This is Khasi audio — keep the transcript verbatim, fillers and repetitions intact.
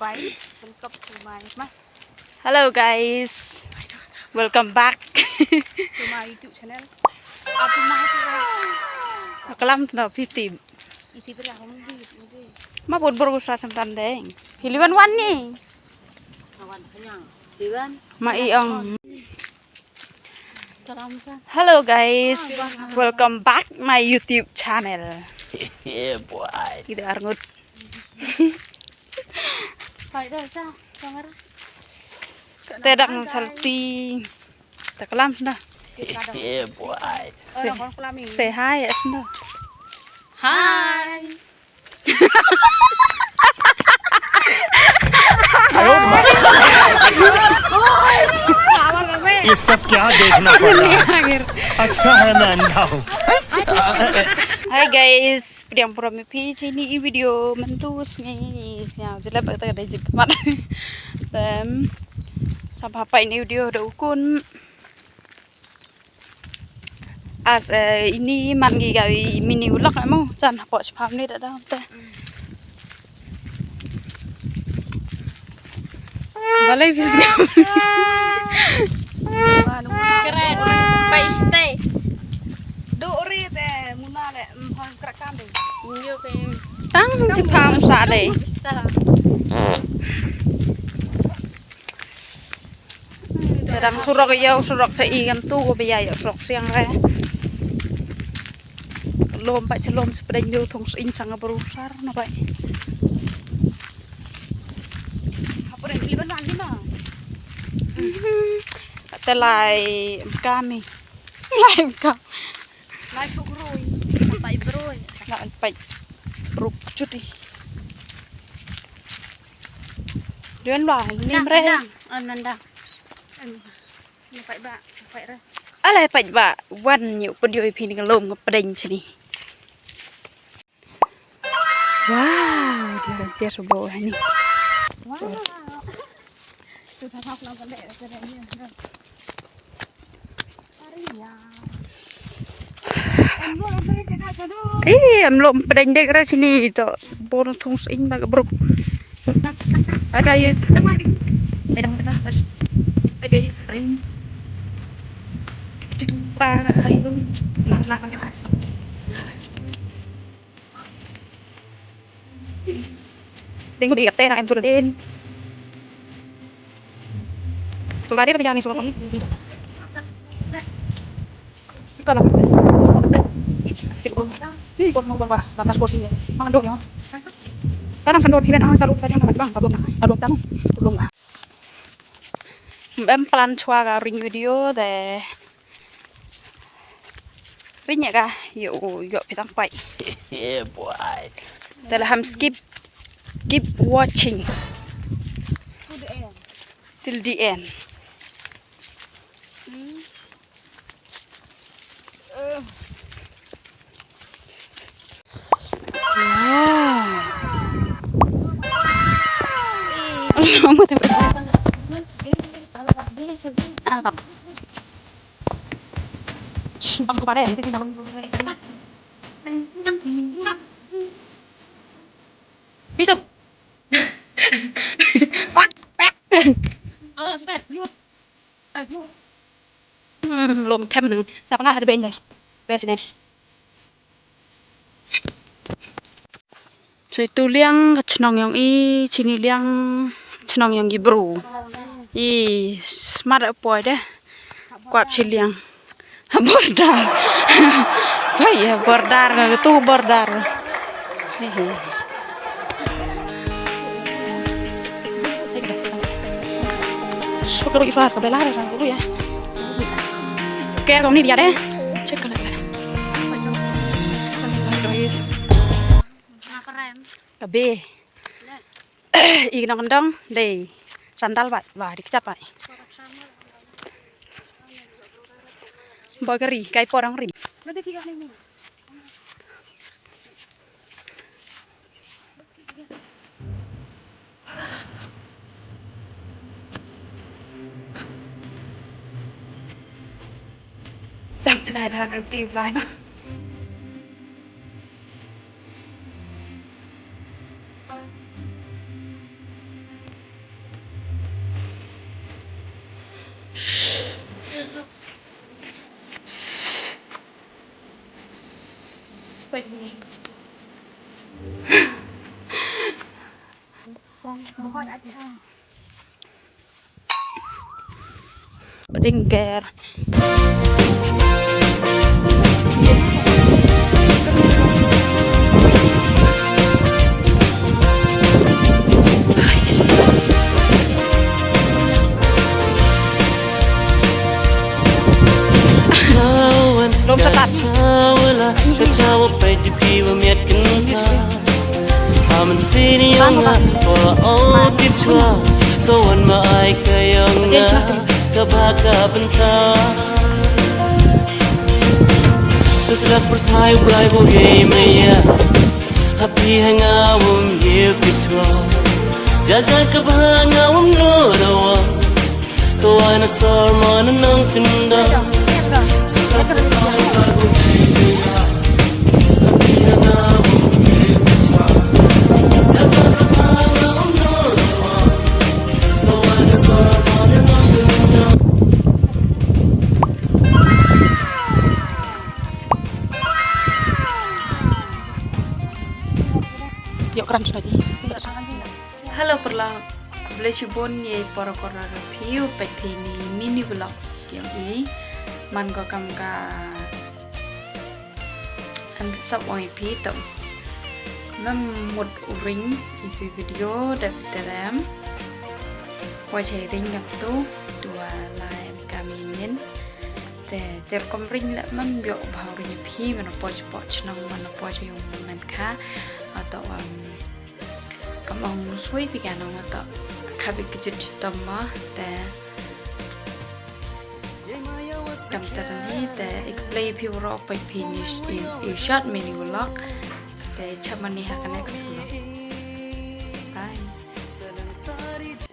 Guys, welcome to my, my Hello guys. Welcome back to my YouTube channel. Ah, to my YouTube. Kalam no piti. Iti bra hom di, di. Ma bun bro sa sam tan deng. Piliwan wan ni. Wan kenyang. Piliwan. Ma i ong. Hello guys, welcome back my YouTube channel. Yeah, boy. Kita arngut. Hai dah, dah, dah. Te dang salti. Ta kalam na. Yeah, boy. Say hi, yes, no. Hi. ये सब क्या देखना पड़ रहा है? अच्छा है मैं अंधा हूँ। Hi guys, pdiang pura me phi chini i video mentus ngi. Ya, jelap ta dei jik mat. Tem sa pha pai ni video da ukun. As, eh, ini man ngi ga i mini ulak mo, jan hapoh chipam ni da da te. Balai bis ga. Keren. Pai stay. Do ri te muna le, mm, hon krak kan de. Yo ke. Tang chipam sa de. Bisa. Te dang surok ïa u surok sa i kan tu ko bia ïa u surok siang re. Lom pa chalom sa pdeng ïa u thong sa in chang bru sar na bai. Apa dah kili ban ni ma? Te lai kami. Lai kam. Lai chuk roi. Pai broi. Lai pai. Bruk chuti. Duen ba, lim re. Nandang, nandang. Alai pait ba wan ïa u pyndiaw ïa phi ni ka lum ka pdeng chini. Wow, dia dah tiar subo ni. Wow. Tu tak hap lang kali. Ih, em lom pdeng dek ra chini to. Bon thung sing ba ka bruk. Hi guys. Pdeng kita. Hi guys. Ring. Cik pa ayu. Nak nak nak. Ding ko di kapte na em sudah din. Sudah din, tapi jangan sudah. Kalau. Ih, kau mau bawa lantas kursi ya. Mangan dong ya. Kadang sendok hilen ah, kalau tadi amat bang, kalau tak, kalau tak, belum lah. Em plan chwa ka ring video de. Ring ïa ka, ïoh, ïoh phi tang pai. Yeah, boy. Te la ham skip. Keep watching. To the end. Till the end. Hmm. Uh. Wow. Apa? Sumpah ko pare, nanti tinggal. Bisok. Oh, sumpah. Yuk. Hmm, lum them nang. Sa panga ha dbeng dei. Bes ne. Choi tu liang ka chnong yong i, chini liang chnong yong i bru. I smart a poi de. Kwap chi liang. Border. Pai ya border ka tu border. Hehe. Sukar i suar ka bela ra dulu ya. Oke, kau ni biar deh. Cek kalau ada. Guys. Ka be. I nong dong dei sandal ba ba dik chap ai. Ba kari kai porang rim. Tang tnai da rang ti blai. Jingker. Lom sa tat. Ka chawa peit ïa phi ba miat kynta. Ha mynsiem ïa nga, wa ong ki chwa. Ka wan ma ai ka ïa nga, ka ba ka bynta. Sa tlak pyrthai u Blai ba u ïai ma ïa. Ha phi ha nga wym ïa ki chwa. Jaja ka ba nga wym nud dawa. Ka wan na sor ma na nang kynda. Ïoh kram shuh lagi. Hello paralok. Khublei shibun ïa i por akor na ka phi u peit phi ni mini vlog ïa i. Man ko kam ka an sap ong i phi to. Mem mut u ring i tu video dep terem. Poi chai ring ngam tu dua lai em kam i min. Te ter kom ring le mem ïoh bha u ring i phi man poi chai poi chnong man poi chai yung man kha. Ato um Kam ong sui phi ka nong to. Kha bi kjut chitom ma te. Kam ta ni te ik play phi wro poi phi ni i shot mini vlog. Te chama ni ha ka next vlog. Bye.